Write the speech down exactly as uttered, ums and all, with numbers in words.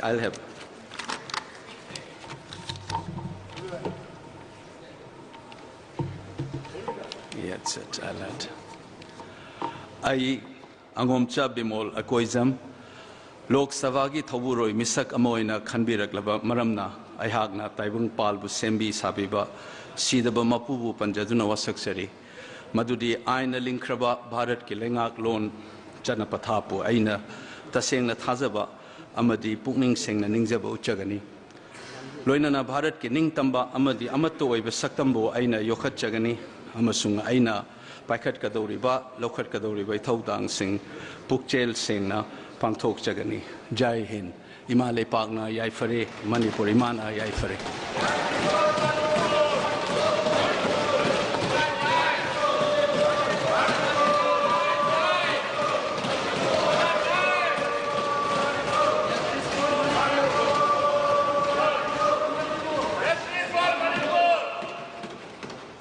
I'll have. Yeah, that's it. I'll add. ꯑꯩ ꯑꯉꯣꯝꯆꯥ ꯕꯤꯃꯣꯜ ꯑꯀꯣꯏꯖꯝ, ꯂꯣꯛ ꯁꯚꯥꯒꯤ ꯊꯧꯕꯨꯔꯣꯏ ꯃꯤꯁꯛ ꯑꯃ ꯑꯣꯏꯅ ꯈꯟꯕꯤꯔꯛꯂꯕ ꯃꯔꯝꯅ, ꯑꯩꯍꯥꯛꯅ ꯇꯥꯏꯕꯪꯄꯥꯜꯕꯨ ꯁꯦꯝꯕꯤ ꯁꯥꯕꯤꯕ ꯁꯤꯗꯕ ꯃꯄꯨꯕꯨ ꯄꯟꯖꯗꯨꯅ ꯋꯥꯁꯛꯆꯔꯤ꯫ ꯃꯗꯨꯗꯤ ꯑꯥꯏꯟꯅ ꯂꯤꯡꯈ꯭ꯔꯕ ꯚꯥꯔꯠꯀꯤ ꯂꯩꯉꯥꯛꯂꯣꯟ ꯆꯠꯅ ꯄꯊꯥꯞꯄꯨ ꯑꯩꯅ ꯇꯁꯦꯡꯅ ꯊꯥꯖꯕ ꯑꯃꯗꯤ ꯄꯨꯛꯅꯤꯡ ꯁꯦꯡꯅ ꯅꯤꯡꯖꯕ ꯎꯠꯆꯒꯅꯤ꯫ ꯂꯣꯏꯅꯅ ꯚꯥꯔꯠꯀꯤ ꯅꯤꯡꯇꯝꯕ ꯑꯃꯗꯤ ꯑꯃꯠꯇ ꯑꯣꯏꯕ ꯁꯛꯇꯝꯕꯨ ꯑꯩꯅ ꯌꯣꯛꯈꯠꯆꯒꯅꯤ, ꯑꯃꯁꯨꯡ ꯑꯩꯅ ꯄꯥꯏꯈꯠꯀꯗꯧꯔꯤꯕ, ꯂꯧꯈꯠꯀꯗꯧꯔꯤꯕ ꯏꯊꯧꯗꯥꯡꯁꯤꯡ ꯄꯨꯛꯆꯦꯜ ꯁꯦꯡꯅ ꯄꯥꯡꯊꯣꯛꯆꯒꯅꯤ꯫ ꯖꯥꯏ ꯍꯤꯟꯗ꯫ ꯏꯃꯥ ꯂꯩꯄꯥꯛꯅ ꯌꯥꯏꯐꯔꯦ, ꯃꯅꯤꯄꯨꯔ ꯏꯃꯥꯅ ꯌꯥꯏꯐꯔꯦ꯫